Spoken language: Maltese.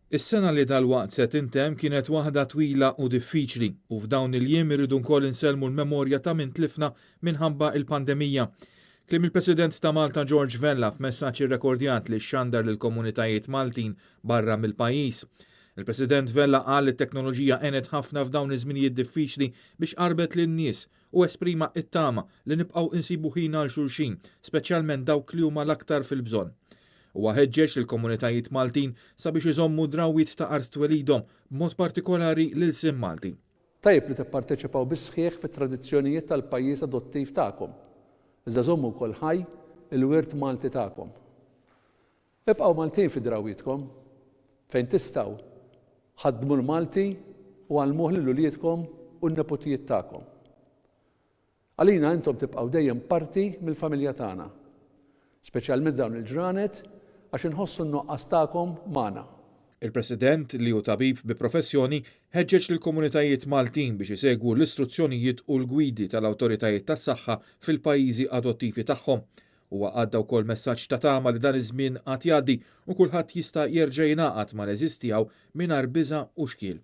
Is-sena li dalwaqt se tintemm kienet waħda twila u diffiċli u f'dawn il-jiem irridu wkoll insellmu l-memorja ta' min tlifna minħabba il-pandemija. Kliem il-President ta' Malta George Vella f'messaġġ irrekordjat li xandar lill-komunitajiet Maltin barra mill-pajjiż. Il-President Vella qal li t-teknoloġija għenet ħafna f'dawn iż-żminijiet diffiċli biex qarbet lin-nies u esprima it-tama li nibqgħu insibu ħin għal xulxin, speċjalment dawk li huma l-aktar fil-bżonn. Huwa ħeġġeġ lill-komunitajiet Maltin sabiex iżommu drawwiet ta' art twelidhom, b'mod partikolari l-ilsien Malti. Tajjeb li tipparteċipaw bis-sħiħ fit-tradizzjonijiet tal-pajjiż adottiv tagħkom, iżda żommu wkoll ħaj il-wirt Malti tagħkom. Ibqgħu Maltin fi drawwietkom. Fejn tistgħu, ħaddmu l-Malti u għallmuh lil uliedkom u n-neputijiet tagħkom. Għalina intom tibqgħu dejjem parti mill-familja tagħna. Speċjalment dawn il-ġranet għax inħossu n-nuqqas tagħkom magħna. Il-President, li hu tabib bi professjoni, ħeġġeġ lill-komunitajiet Maltin biex isegwu l-istruzzjonijiet u l-gwidi tal-awtoritajiet tas-saħħa fil-pajjiżi adottivi tagħhom. Huwa għadda wkoll messaġġ ta' tama li dan iż-żmien għad jgħaddi u kulħadd jista' jerġa' jingħaqad mal-għeżież tiegħu mingħajr biża' u xkiel.